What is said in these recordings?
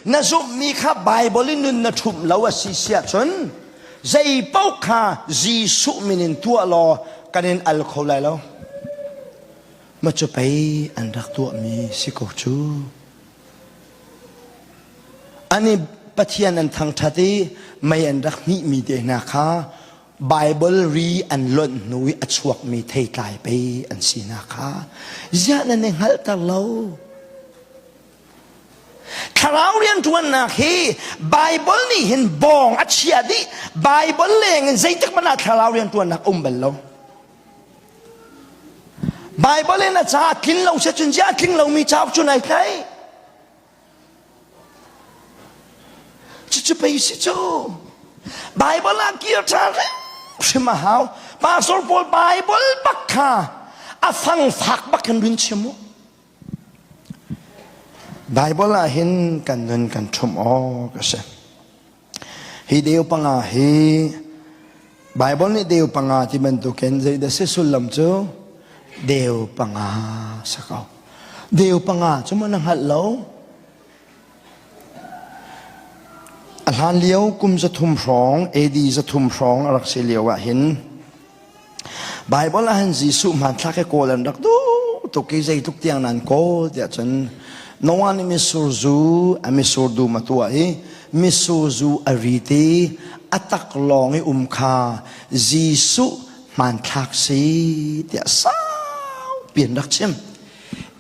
Na zumhmi kha Baibal in nun na ṭhumh lo a si siah cun zei paoh kha Jesuh min in tuah law kan in al kho lai lo. Ma cu pei an rak tuahmi si ko cu. An i Pathian an thangṭhat i mei an rak hnihmi te hna kha Baibal ri an lonh hnu i a chuakmi theitlai pei an sinak kha ziah nan i hngalhter lo? Thlarau rianṭuannak hi Baibal nih hin bawng a chia dih. Baibal leng in zeitik hmanh ah thlarau rianṭuannak um bal lo. Baibal in a ca a tlin lo se cun ziah a tling lomi cauk cu nai tlaih. Cucu pei si cu. Bible ah kir ṭhan hrim a hau. Pastor pawl Bible bak kha a fangfak bak in run chim u. Bible ah hin kan nun kan ṭhumh awk a si. Hi deu panga hi Bible nih deu panga ti bantukin zeidah si sullam cu deu panga sa ko. Deu panga cu maw na hngalh lo? A hlan lio kum 300 hrawng AD 300 hrawng a rak si lio ah hin Bible ah hin Jesuh hmanthlak hi kawl an rak duh tuk i zeitluk tiang nan kawl tiah cun Noah nih mitsur zu a mitsur dum a tuah i mitsur zu a rit i a tak lawng i um kha Jesuh hmanthlak si tiah saupi an rak chim.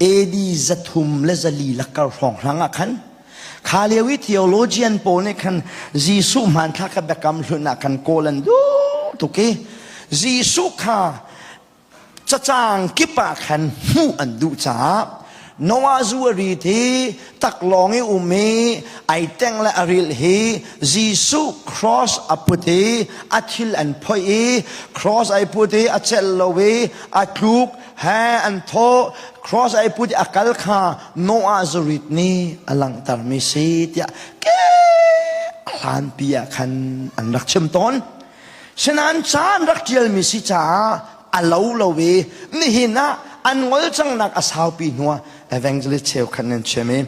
AD 304 lakar hrawnghrang ah khan kha lio i theologian pawl nih khan Jesuh hmanthlak kha biakam hlun ah khan kawl an duh tuk i Jesuh kha cacang kip ah khan hmuh an duh caah Noah zu a rit hi taklawng i um i ai teng le a rilh hi Jesuh cross a put i a thil an phoih i cross ai put i a celh lo i a tluk he an thawh cross ai put i a kal kha Noah zurit nih a langhtermi si tiah ke hlanpi ah khan an rak chim tawn. Sinain ca an rak ṭialmi si caah a lo lo i nihin ah an ngol cangnak a saupi hnuah evangelist cheukhat nan chim i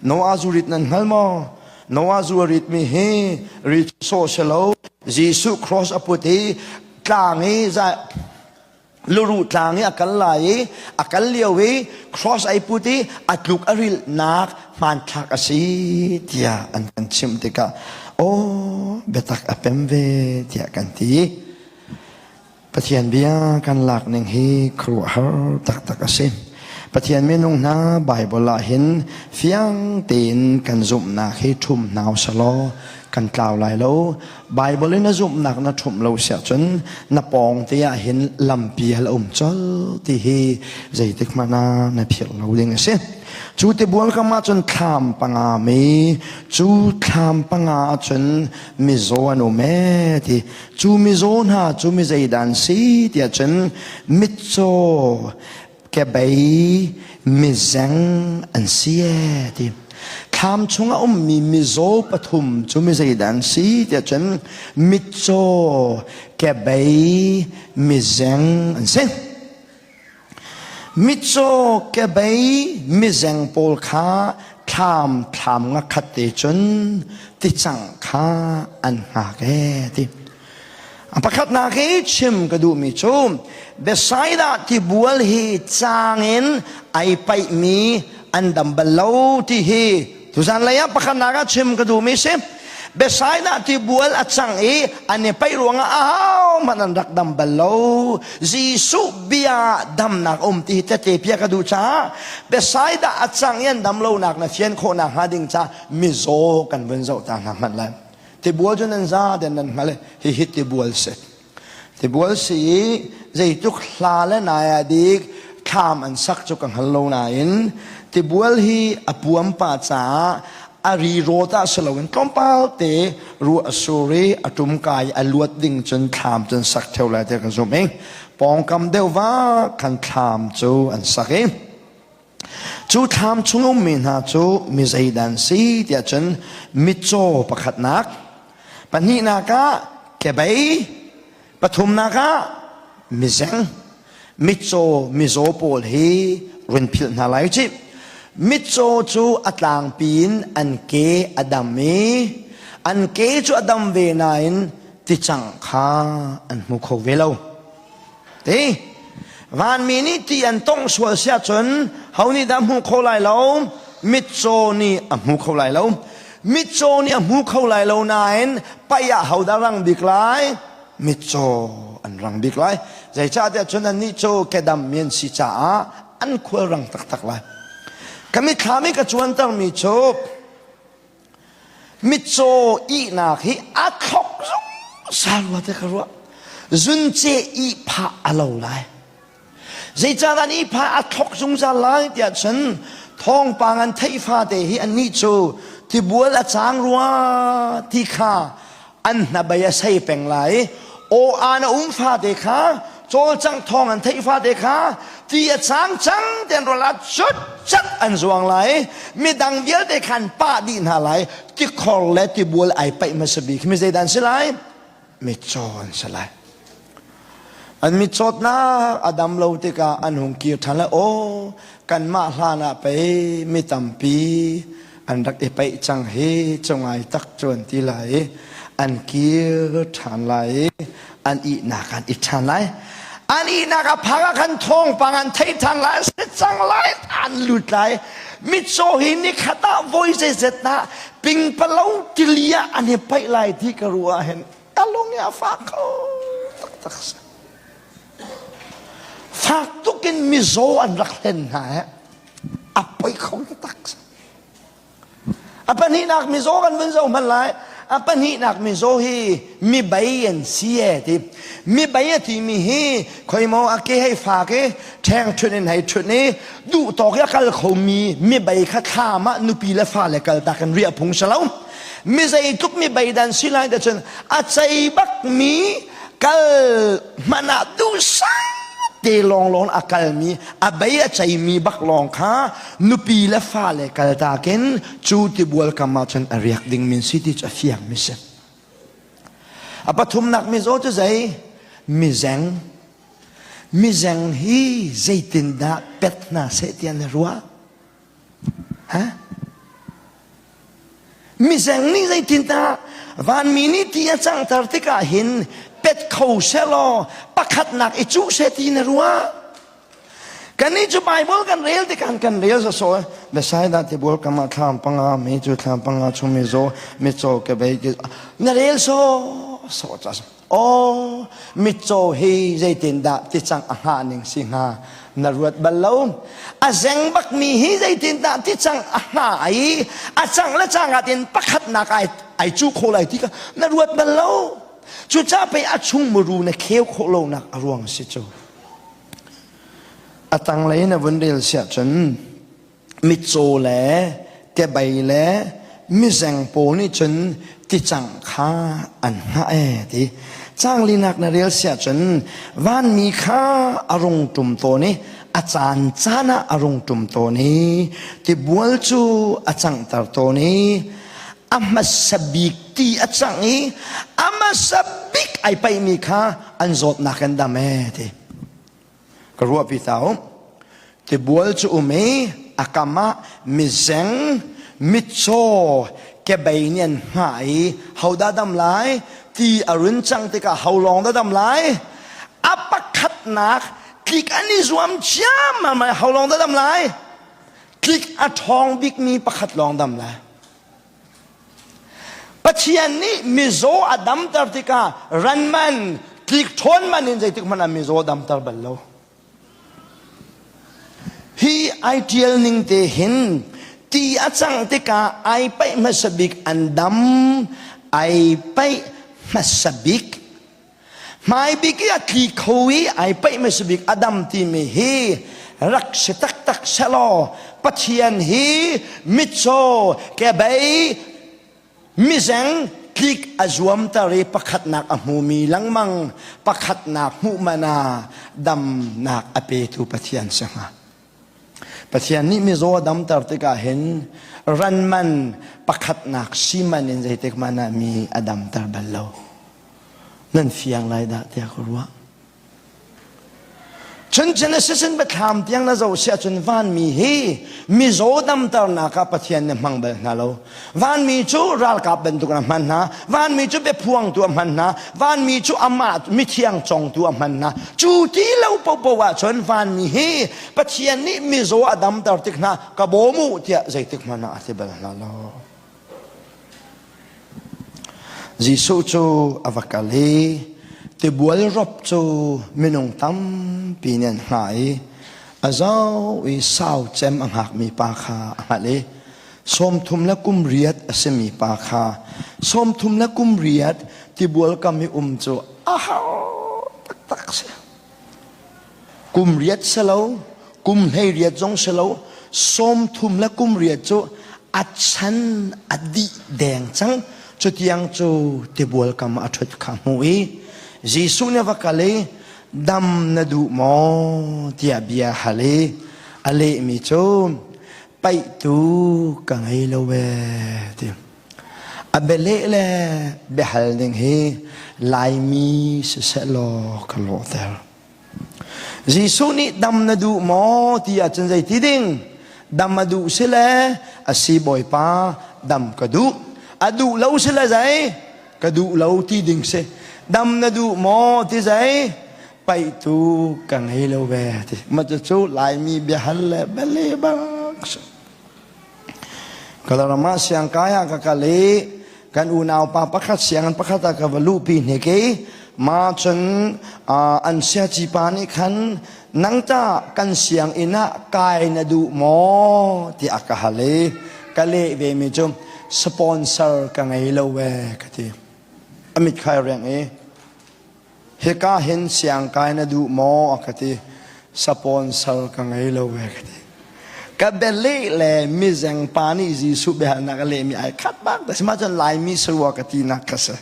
Noah zurit nan hngal maw? Noah zu a ritmi hi rit sawh si lo Jesuh cross a put i tlang i luruh tlang i a kal lai i a kal lio i cross ai put i a tluk a rilhnak hmanthlak a si tiah an kan chimh tikah aw biatak a pem ve tiah kan ti. Pathian bia kan lak ning hi khuaruahhar taktak a si. Pathian minung hna Bible ah hin fiang tein kan zumhnak hi ṭhum hna usalaw kan tlau lai lo. Bible in na zumhnak na ṭhumh lo siah cun na pawng te ah hin lampi hal a um colh ti hi zeitik hmanh ah na philh lo ding a si. Cu tibual kam ah cun thlam panga mi cu thlam panga ah cun mizaw an um ee ti cu mizaw hna cu mi zeidan si tiah cun mitcaw kebei mizeng an si ee ti thlam chung a ummi mizaw pathum cu mi zeidah an si tiah cun mitcaw kebei mizeng an si mitcaw kebei mizeng pawl kha thlam thlam nga khat te cun ticang kha an hngak ee ti Pakhatnak hi chim ka duhmi cu Bethsaida tibual hi caang in ai paihmi an dam bal lo ti hi tuzan lei ah pakhatnak ah chim ka duhmi si. Bethsaida tibual a cang i an i paih ruangah ahohmanh an rak dam bal lo. Jesuh bia damnak um ti hi tete pia ka duh caah Bethsaida a cang i an dam lonak na fian khawhnak hnga ding caah mizaw kan vun zoh ta hna hmanh lai. Tibual cu nan za den nan hngal hihi tibual si. Tibual si i zeitluk hla le nai ah dik thlam an sak cu ka hngal lo nain tibual hi a puam pa caah a ri rawt ah si loin tlawmpal te ruah a sur i a ṭum kai a luat ding cun thlam cun sak theo lai tiah ka zumh i pawngkam deuh va khan thlam cu an sak i Cu thlam chung ummi hna cu mi zeidah an si tiah cun mitcaw pakhatnak, pahnihnak ah kebei, pathumnak ah mizeng, mitcaw mizaw pawl hi run philh hna lai cih. Mitcaw cu a tlangpi in an ke a dam i an ke cu a dam ve nain ticang kha an hmu kho ve lo. Ti vanmi nih ti an tongh sual siah cun ho nih dah hmu kho lai lo? Mitcaw nih a hmu kho lai lo. Mitcaw nih a hmu kho lai lo nain paih ah ho dah rang bik lai? Mitcaw an rang bik lai. Zeicahtiah cun annih cu kedam mi an si caah an khual rang taktak lai. Ka mitthlam i ka cuantermi cu mitcaw ihnak hi a thlok zungzal rua te ka ruah. Zunce ihphah a lo lai. Zeicahdah an ihphah a thlok zungzal lai tiah cun thawngpang an theih fate hi annih cu tibual a cang rua ti kha an hnabei a sei peng lai i aw aan a um fate kha cawlcangh thawng an theih fate kha ti a cang cang ti an ruah la cut cat an zuang lai i midang vialte khan pah dih hna lai tikhor le tibual ai paih hmasa bik mi zeidah an si lai mitcaw an si lai an mitcawtnak a dam lo tikah an hung kir ṭhan lai aw kanmah hlan ah pei mi tampi an rak i paih cang hi cungai tak cu an ti lai i an kir ṭhan lai i an ihnak an i ṭhan lai an ihnak a phak ah khan thawngpang an theih ṭhan lai si cang lai an lut lai mitcaw hi nikhat ah voi zeizet na pingpalo tili ah an i paih lai ti ka ruah hin ka lung i a fak kho taktak si fak tuk in mizaw an rak hlen hna he a poi kho taktak si a pahnihnak mizaw kan vun zoh hmanh lai a pahnihnak mizaw hi mi bei an si e ti mi bei a timi hi khoimaw a ke hei fak i ṭheng ṭhun in hei ṭhun i duh tawk i a kal khomi mi bei kha thlam ah nupi le fale kal tak in riah phung si lo mi zeitluk mi bei dan si lai te cun a cei bak mi kal hmanh ah duhsah te lawnglawng a kalmi a bei a ceimi bak lawng kha nupi le fale kaltak in cu tibual kam ah cun a riak ding min si ti cu a fiang mi si a pathumnak mizaw cu zei mizeng mizeng hi zeitindah pet hna seh ti an ruah Ha? Mizeng nih zeitindah vanmi nih ti a cangter tikah hin pet kho selaw pakhatnak i cuh seh ti na ruah? Kannih cu Bible kan rel tikah kan rel so Bethsaida tibual kam ah thlam panga mi cu thlam panga chung mi zaw mitcaw ke bei ke na rel so so cha Aw, mitcaw hi zeitindah ticang a hngah ning si hnga na ruat bal lo. A zeng bakmi hi zeitindah ticang a hngah i a cang le cang ah tin pakhatnak ai ai cu kho lai ti kha na ruat bal lo. Cucaah pei a chung muru na kheu khawh lonak a ruang si cu. A tanglei na vun rel siah cun mitcaw le kebei le mizeng pawl nih cun ticang kha an hngah e ti canglinak na rel siah cun vanmi kha a rung ṭum tawn i a caan caan ah a rung ṭum tawn i tibual cu a canghter tawn i a hmasa bik ti a cang i a hmasa bik ai paihmi kha an zawtnak an dam e ti Ka ruahpi ta um. Tibual cu um i a kam ah mizeng, mitcaw, kebei nih an hngah i hodah dam lai ti a run cang tikah ho lawng dah dam lai? A pakhatnak tlik an i zuam ciammam ai ho lawng dah dam lai? Tlik a ṭhawng bikmi pakhat lawng dam lai. Pathian nih mizaw a damter tikah ran man, tlik ṭhawn man in zeitik hmanh ah mizaw a damter bal lo. Hi ai ṭial ning te hin ti a cang tikah ai paih hmasa bik an dam, ai paih hmasa bik Hmaibik i a tli kho i ai paih hmasa bik a dam timi hi rak si taktak selaw Pathian hi mitcaw kebei mizeng tlik a zuamter i pakhatnak a hmumi lengmang pakhatnak hmuh man ah damnak a petu Pathian si hnga. Pathian nih mizaw a damter tikah hin ran man pakhatnak si man in zeitik hmanh ah mi a damter bal lo. Nan fiang lai dah tiah ka ruah. Cun Genesis in biathlam tiang na zoh si ahcun vanmi hi mizaw damternak ah Pathian nih hmang bal hna lo. Vanmi cu ralkap bantuk in a hman hna. Vanmi cu biaphuangtu a hman hna. Vanmi cu amah mithiang congtu a hman hna. Cu ti lo popo ahcun vanmi hi Pathian nih mizaw a damter tik hna ka bawm u tiah zeitik hmanh ah a ti bal hna lo. Jesuh cu a va kal i tibual rop cu minung tampi nih an hngah i a zoh i sau cem a hngakmi pa kha a hngalh i 30 le kum riat a simi pa kha 30 le kum riat tibual kam i um cu a har taktak si. Kum riat si lo, kum 18 zong si lo, 30 le kum riat cu a chan a dih deng cang. Cutiang cu tibual kam a ṭhut kha hmuh i Jesuh nih va kal i dam na duh maw tiah bia hal i a lehmi cu paihtu ka ngei lo ee ti. A bialeh le biahal ding hi Laimi siseh law ka lawhter. Jesuh nih dam na duh maw ti ahcun zeiti ding? Dam a duh si le a si Bawipa dam ka duh. A duh lo si le zei? Ka duh lo ti ding si. Dam na duh maw ti zei? Paihtu ka ngei lo ve ti. Mah cu Laimi biahal le bialeh bak si. Kalaram ah siangkai ah ka kal i kan unaupa pakhat sianginn pakhat ah ka va luhpi hnik i ma cun an siaci pa nih khan nang ta kan sianginn ah kai na duh maw tiah a ka hal i ka leh ve mi cu sponsor ka ngei lo ee ka ti. A mit khai reng i Hika hin siangkai na duh maw? A ka ti. Sponsor ka ngei lo ve ka ti. Ka bialeh le mizeng pa nih Jesuh biahalnak a lehmi ai khat bak. Sihmanhsehlaw Laimi sarua ka tinak kha si.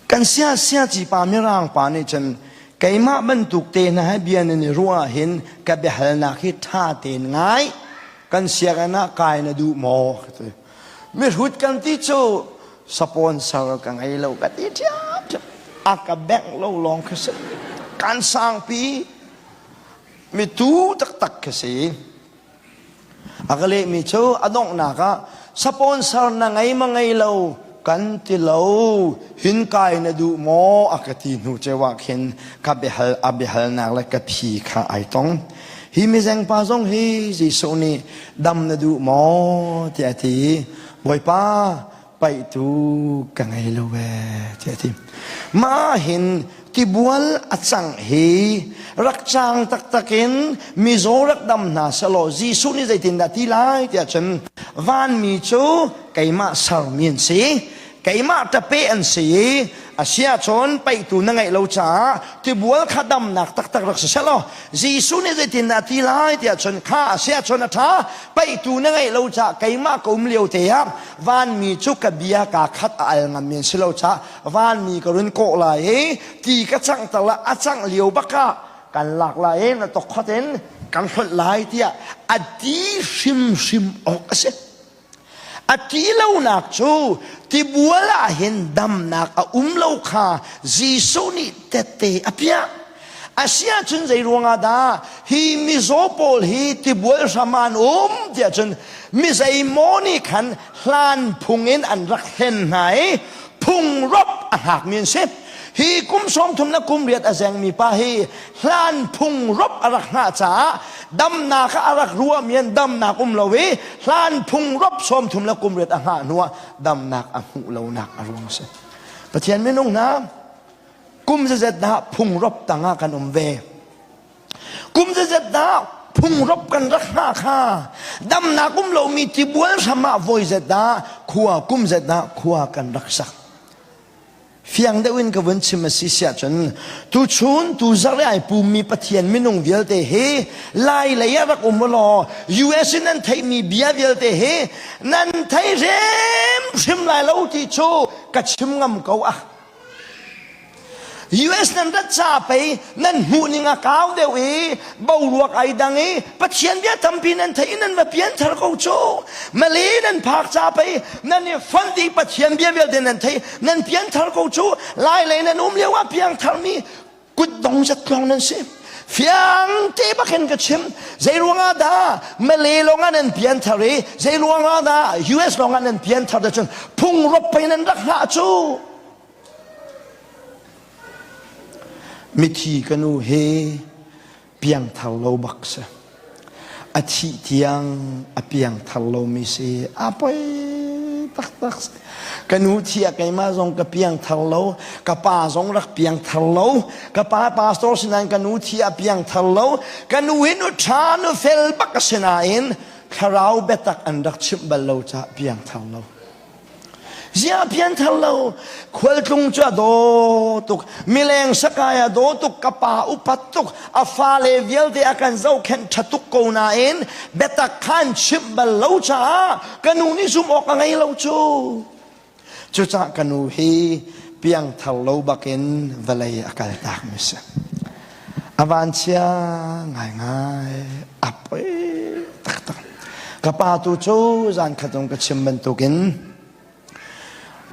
Kan sia siaci pa mirang pa nih cun keimah bantuk te hna he bia nan i ruah hin ka biahalnak hi ṭha tein ngai. Kan sianginn ah kai na duh maw? Ka ti. Mihrut kan ti cu sponsor ka ngei lo ka ti ṭhiamṭhiam. A ka bengh lo lawng khi si. Kan sangpi mitu taktak khi si. A ka lehmi cu a donghnak ah sponsor na ngei ma ngei lo kan ti lo hin kai na duh maw a ka ti hnu ceu ah khin ka biahal a biahalnak le ka phi kha ai tong. Hi mizeng pa zong hi Jesuh nih dam na duh maw tiah a ti. Bawipa paihtu ka ngei lo ee tiah a ti. Mah hin tibual a cangh hi rak cang taktak in mizaw rak dam hna selaw Jesuh nih zeitindah ti lai tiah cun vanmi cu keimah sermi an si keimah ṭape an si i a si ahcun paihtu na ngeih lo caah tibual kha damnak taktak rak si selaw Jesuh nih zeitindah ti lai tiah cun kha a si ahcun a ṭha paihtu na ngeih lo caah keimah ka um lio te ah vanmi cu ka bia kaa khat a al ngammi an si lo caah vanmi ka run kawh lai i ti ka canghter la a cangh lio bak ah kan lak lai i na tokkhot in kan hlonh lai tiah a ti hrimhrim awk a si. A ti lonak cu tibual ah hin damnak a um lo kha Jesuh nih tette a piah. Asiahcun zei ruangah dah hi mizaw pawl hi tibual hram ah an um tiah cun mi zeimaw nih khan hlan phung in an rak hlen hna i phungrop a hngakmi an si. Hi kum 30 le kum riat a zengmi pa hi hlan phung rop a rak hngah caah damnak ah a rak ruahmi an damnak um lo i hlan phung rop 30 le kum riat a hngah hnuah damnak a hmuh lonak a ruang a si. Pathian minung hna kum zazet dah phung rop tangah kan um ve. Kum zazet dah phung rop kan rak hngah kha damnak um lomi tibual hram ah voi zet dah khua kum zet dah khua kan rak sak. Fiang deuh in ka vun chim a si siah cun tuchun tuzarh i ai pummi Pathian minung vialte hi Lai lei ah rak um law US in nan theihmi bia vialte hi nan thei hrimhrim lai lo ti cu ka chim ngam ko ah. US nan rat ca pei nan hmuh ning a kau deuh i boruak ai dang i Pathian bia tampi nan theih i nan va pianthar ko cu Malay nan phak ca pei nan i fonh dih Pathian bia vialte nan theih nan pianthar ko cu Lai lei nan um lio ah piangthar mi. Kutdong zat lawng nan si. Fiang te bakin ka chim. Zei ruangah dah Malay lawngah nan pian thar i zei ruangah dah US lawngah nan pian thar cun phung rop pei nan rak hngah cu. Mithi ka nu hi piangthar lo bak si. A thih tiang a piangthar lomi si. A poi taktak si. Ka nu thi ah keimah zong ka piangthar lo. Ka pa zong rak piangthar lo. Ka pa pastor sinain ka nu thi ah piangthar lo. Ka nu hi nu ṭha nu fel bak a si nain thlarau biatak an rak chimh bal lo caah piangthar lo. Ziah pianthar lo khualtlung cu a daw tuk mileng sakai a daw tuk ka pa upat tuk a fale vialte a kan zohkhenh ṭha tuk ko nain biatak khan chimh bal lo caah ka nu nih zumh awk a ngei lo cu cucaah ka nu hi piangthar lo bakin vawlei a kaltak mi si a vanchia ngaingai a poi taktak ka pa tu cu zan khat ka chim bantukin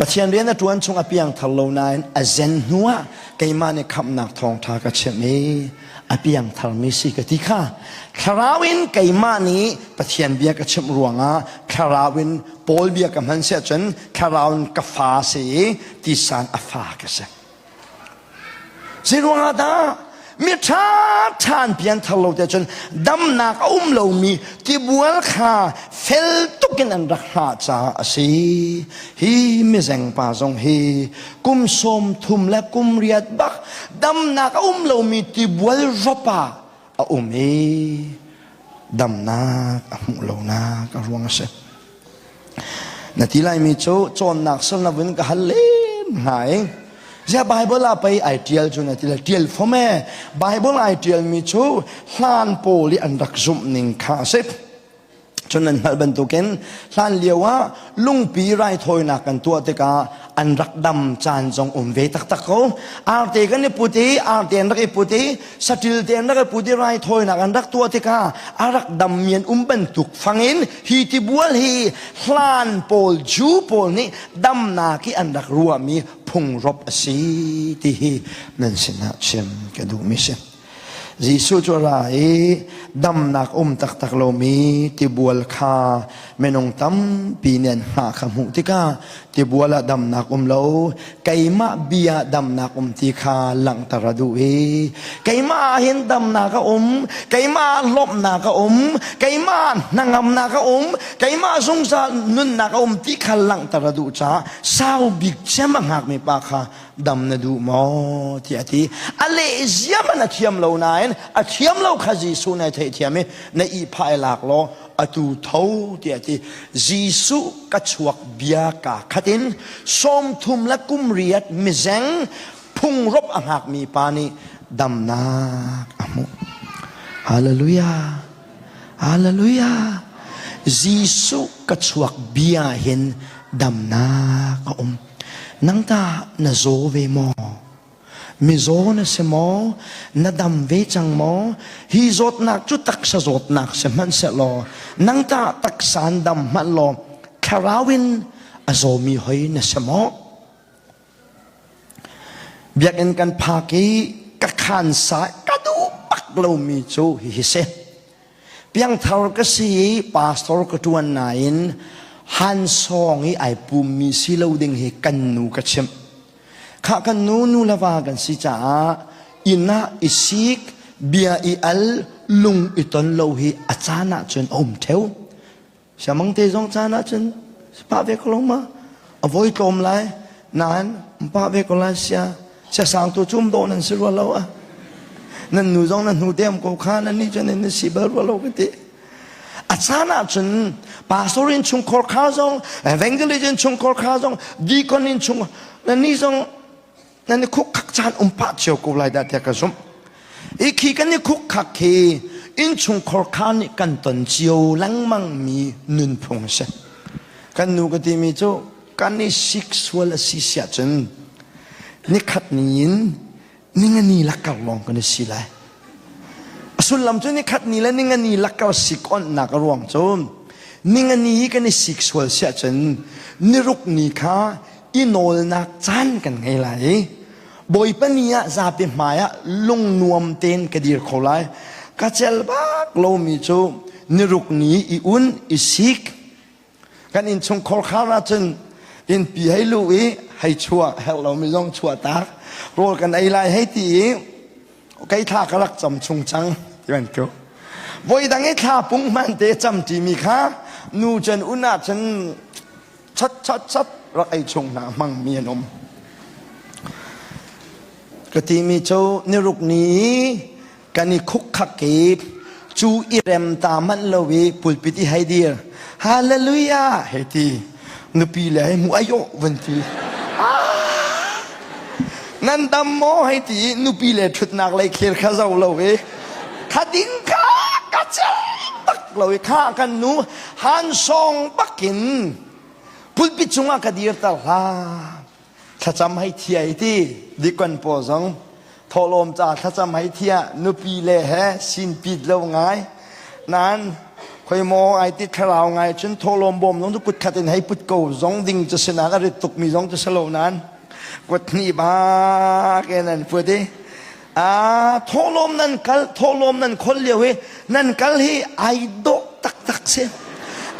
Pathian rian a ṭuan chung a piangthar lo nain a zen hnu ah keimah nih khamhnak thawngṭha ka chimh i a piangtharmi si ka ti kha thlarau in keimah nih Pathian bia ka chimh ruangah thlarau in Paul bia ka hman siah cun thlarau in ka fa si i tisan a fa ka si. Zeiruangah dah mi ṭha ṭha an pianthar lo te cun damnak a um lomi tibual kha fel tuk in an rak hngah caah a si. Hi mizeng pa zong hi kum 30 le kum riat bak damnak a um lomi tibual rop ah a um i damnak a hmuh lonak a ruang a si. Na ti laimi cu cawnnak sal na vun ka hal len hna i Zia Bible ah pei ai tial cu na ti le tial fom e Bible ai tial mi cu hlan pawl i an rak zumh ning kha a si. Cun nan hngalh bantukin hlan lio ah lungpi raithawinak kan tuah tikah an rak dam caan zong um ve taktak ko. Arte kan i put i arte an rak i put i saṭil te an rak i put i raithawinak an rak tuah tikah a rak dammi an um bantuk fangin hi tibual hi hlan pawl Jew pawl nih damnak i an rak ruahmi phungrop a si ti hi nan sinah chim ka duhmi si. Jesuh cu a ra i damnak um taktak lomi tibual kha minung tampi nih an hngah kha hmuh tikah tibual ah damnak um lo keimah bia damnak um ti kha langhter a duh i keimah ah hin damnak a um keimah ah lawmhnak a um keimah ah hnangamnak a um keimah zungzal nunnak a um ti kha langhter a duh caah sau bik cem a hngakmi pa kha dam na duh maw tiah a ti a leh zia man a thiam lo nain a thiam lo kha Jesuh nih a theihthiam i na ihphah i lak law atu tho tiah a ti Jesuh ka chuak bia ka khat in 30 le kum riat mizeng phungrop a hngakmi pa nih damnak a hmuh hallelujah hallelujah Jesuh ka chuak bia hin damnak a um Nang tah na zaw ve maw? Mizaw na si maw? Na dam ve cang maw? Hi zawtnak cu taksa zawtnak si hmanhsehlaw nang tah taksa in dam hmanh law thlarau in a zawmi hoi na si maw? Biakinn kan phak i ka khaan sa ka duh bak lomi cu hihi si. Piangthar ka si i pastor ka ṭuan nain hansawng i ai pummi si lo ding hi kan nu ka chimh. Khah kan nu nu le va kan si caah inn ah i sik, bia i al, lung i ton lo hi a caan ahcun a um ṭheo. Siamang te zong caan ahcun pah ve ko lo ma? A voi tlawm lai nain pah ve ko lai sia. Sia sang tu cum dawh nan si rua lo a. Nan nu zong nan hnu tem ko kha nan nih cun nan si bal rua lo ka ti. A caan ahcun pastor in chungkhar kha zong evangelist in chungkhar kha zong deacon in chung nan nih zong nan i khukkhak caan um pah cio ko lai dah tiah ka zumh. I khi kan i khukkhak khi innchungkhar kha nih kan ton cio lengmang mi nunphung a si. Kan nu ka timi cu kan i sik sual a si siah cun nikhat ni in ningani lakar lawng kan i si lai. A sullam cu nikhat ni le ningani lakar sik onhnak a ruang cu ningani i kan i sik sual siah cun niruk ni kha i nawlnak caan kan ngei lai i. Bawipa ni ah zapi hmai ah lungnuam tein ka dir kho lai. Ka cel bak lomi cu niruk ni i un i sik. Kan innchung khorkhar ahcun innpi hei luh i hei chuah herh lomi zong chuah tak. Rawl kan ei lai hei ti i kei thla ka rak cam chung cang ti bantuk. Voi dang i thla pung hman te cam ṭimi kha nu cun un ahcun chat chat chat rak ei chung hna hmangmi an um. Ka timi cu niruk ni kan i khukkhak i cu i rem ta manh lo i pulpit i hei dir hallelujah hei ti nupi le hei hmu ayo van ti nan dam maw hei ti nupi le ṭhutnak lei khel kha zo lo i kha ding kha ka cel bak lo i kha kan nu han song bakin pulpit cungah ka dirter hlah thlacam hei thia i ti dikon pawl zong thawhlawm ca thlacam hei thia nupi le he sinpit lo ngai nan khoi maw ai ti thlarau ngai cun thawhlawm bawm zong cu kut khat in hei put ko zong ding cu sinan a rit tuk mi zong cu si lo nan kut hnih bak in an put i thawhlawm nan kal thawhlawm nan khol lio hi nan kal hi ai dawh taktak si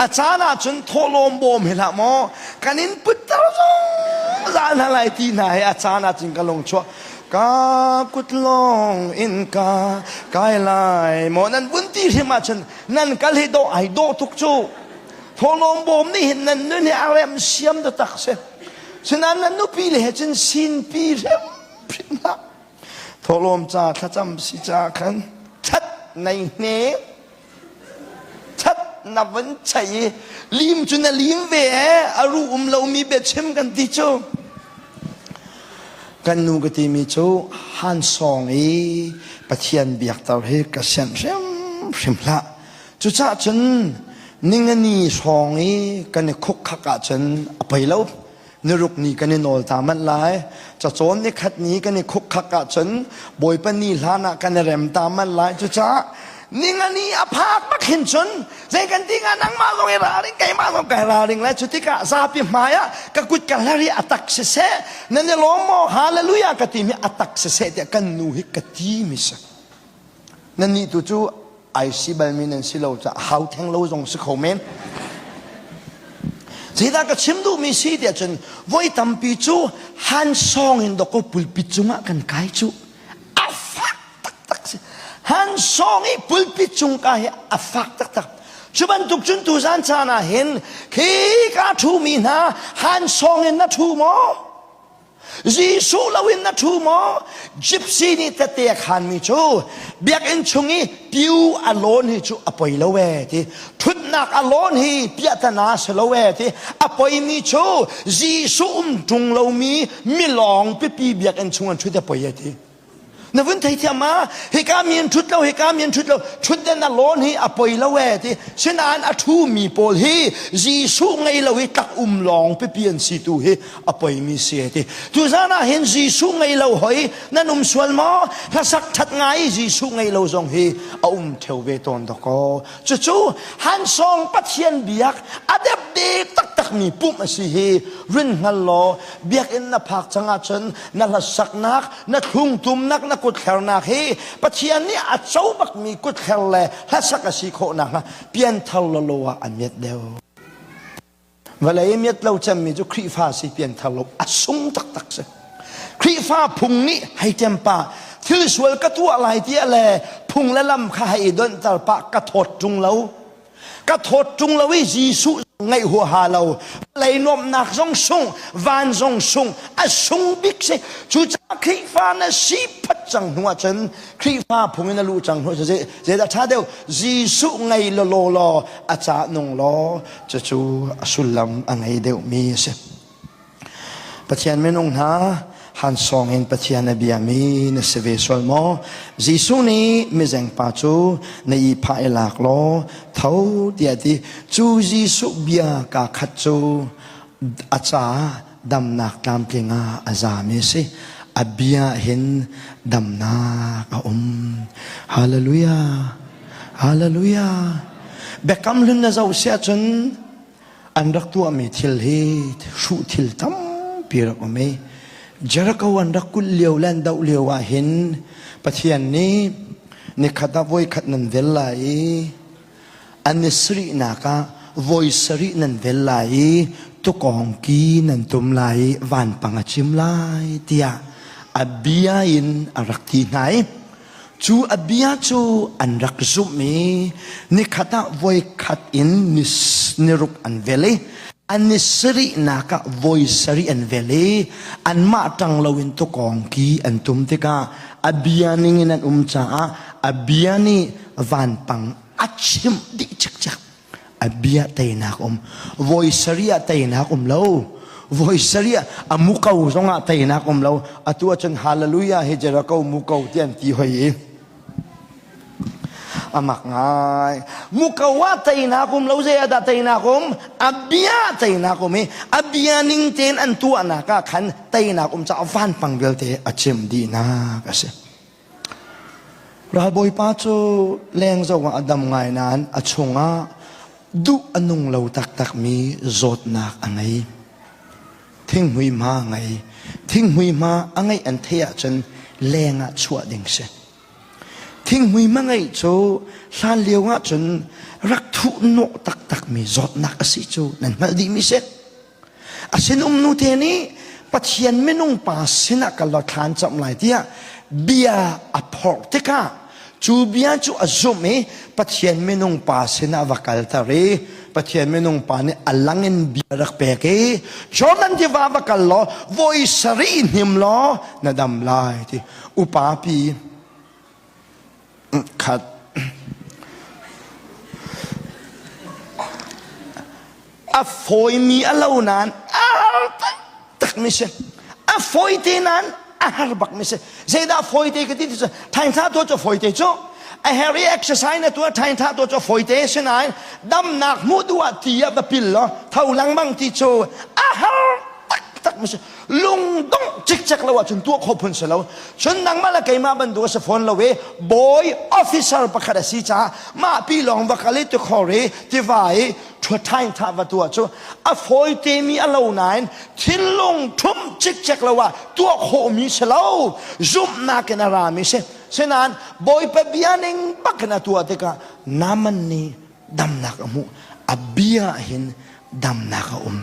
a caan ah cun thawhlawm bawm hi hlah maw kan in putter zungzal hna lai ti hna hi a caan ah cun ka lung chuah ka kut lawng in ka kai lai maw nan vun ti hrim ah cun nan kal hi dawh ai dawh tuk cu thawhlawm bawm nih hin nan nun hi a rem siam taktak si sinain nan nupi le he cun sinpi hrim hrim hlah Thawhlawm ca thlacam si ca khan that nei hne that na van chei i lim cu na lim ve e a ru um lomi biachim kan ti cu kan nu ka timi cu han sawng i Pathian biakter hi ka sianh hrim hrim hlah cucah cun ningani hrawng i kan i khuk khak ahcun a poi lo niruk ni kan i nawl ta manh lai cacawn ni khat ni kan i khukkhak ahcun bawipa ni hlan ah kan i rem ta manh lai cucaah ningani a phak bak hin cun zei kan ti nga nangmah zong i ralring keimah zong kai ralring lai cu tikah zapi hmai ah ka kut ka hlar i a tak siseh nan i lawm maw hallelujah ka ti mi a tak siseh tiah kan nu hi ka ti mi si Nannih tu cu ai si balmi nan si lo caah hau theng lo zong si kho men. Zeidah ka chim duhmi si tiah cun voi tampi cu han sawng in dawkaw pulpit cungah kan kai cu a fak taktak si. Han sawng i pulpit cung ka hi a fak taktak. Cu bantuk cun tuzan caan ah hin khi ka ṭhumi hna han sawng in na ṭhu maw? Jesuh loin na ṭhu maw? Gypsy nih tette a khanmi cu biakinn chung i tiu a lawn hi cu a poi lo ee ti. Ṭhutnak a lawn hi piahtana si lo ee ti. A poimi cu Jesuh um ṭung lomi milawng pipi biakinn chung an ṭhut a poi ee ti. Na vun theithiam ma? Hika mi an ṭhut lo, hika mi an ṭhut lo, ṭhutden a lawn hi a poi lo ee ti. Sinain a ṭhumi pawl hi Jesuh ngei lo i tlak um lawng pipi an si tu hi a poimi si ee ti. Tuzan ah hin Jesuh ngei lo hoi nan um sual maw? Hlasak ṭhat ngai i Jesuh ngei lo zong hi a um ṭheo ve tawn dakaw. Cucu hansawng Pathian biak a depde taktakmi pumh a si hi rin hngal law biakinn na phak cang ahcun na hlasaknak na thlungtumnak na kutthlernak hi Pathian nih a co bakmi kutthler le hlasak a si khawh nakhnga pianthar lawlaw ah a miat deuh. Vawlei miat lo cemmi cu Khrihfa si pianthar lo a sung taktak si. Khrihfa phung nih hei ṭempa thil sual ka tuah lai tiah le phung le lam kha hei i donhter pah ka thawt ṭung lo. Ka thawt ṭung lo i Jesuh ngaih huaha lo lei nuamhnak zong sung van zong sung a sung bik si cucaah Khrihfa na si phat cang hnu ahcun Khrihfa phung in a luh cang hnu ahcun zeidah ṭha deuh Jesuh ngei law law a ca nung law cucu a sullam a ngei deuhmi a si. Pathian minung hna han sawng in Pathian a biami na si ve sual maw? Jesuh nih mizengpa cu na i phah i lak law tho tiah ti cu Jesuh bia kaa khat cu a caah damnak tlamtling ah a zami a si. A bia hin damnak a um. Hallelujah. Hallelujah. Biakam hlun na zoh siah cun An rak tuahmi thil hi hruh thil tampi rak um i. Jericho an rak kulh lio le an doh lio ah hin Pathian nih nikhat ah voikhat nan vel lai i an i sarihnak ah voi sarih nan vel lai i tukawng ki nan tum lai i vanpang a cim lai tiah a bia in a rak ti hna i cu a bia cu an rak zumh i nikhat ah voikhat in niruk an vel i an ni sarihnak ah voi sarih an vel i anmah ṭang loin tukawng ki an tum tikah a bia ningin an um caah a bia nih vanpang a chimh dih cikcek. A bia teinak um. Voi sarih ah teinak um lo. Voi sarih ah a muko zongah teinak um lo. Atu ahcun hallelujah hi Jericho muko ti an ti hoi i a mak ngai. Muko ah teinak um lo zei ah dah teinak um? A bia teinak um i a bia ning tein an tuahnak ah khan teinak um caah vanpang vialte a chim dihnak a si. Ralbawipa cu leng zoh ah a dam ngai nain a chungah duh a nung lo taktakmi zawtnak a ngei. Thinghmui hma a ngei. Thinghmui hma a ngeih an theih ahcun leng ah chuah ding si. Thinghmui hma ngeih cu hlan lio ahcun rak thuh hnawh taktakmi zawtnak a si cu nan hngalh dihmi si. A sinum nute nih Pathian minung pa sinah kal law thla an camh lai tiah bia a phorh tikah cu bia cu a zumh i Pathian minung pa sinah va kalter i Pathian minung pa nih a lang in bia rak pek i Jordan tiva va kal law voi sarih hnim law na dam lai ti upa pi khat a fawimi a lo nain a har taktakmi si a fawite nain a har bakmi si zeidah fawite ka ti ti cu thaingtha tuah cu fawite cu a her i exercise na tuah thaingtha tuah cu fawite si nain damnak hmuh duh ah ti ah va pil law tho lengmang ti cu a har taktak mi si lungdongh cikcek lo ahcun tuah khawh phun si lo cun nangmah le keimah bantuk a si fawn lo i bawi officer pakhat a si caah mah pi lawng va kal i tikhor i tiva i ṭhuathaing thah va tuah cu a fawi temi a lo nain thinlung ṭhum cikcek lo ah tuah khawhmi si lo zumhnak in a rami si sinain bawipa bia ning bakin a tuah tikah Naaman nih damnak a hmuh a bia hin damnak a um.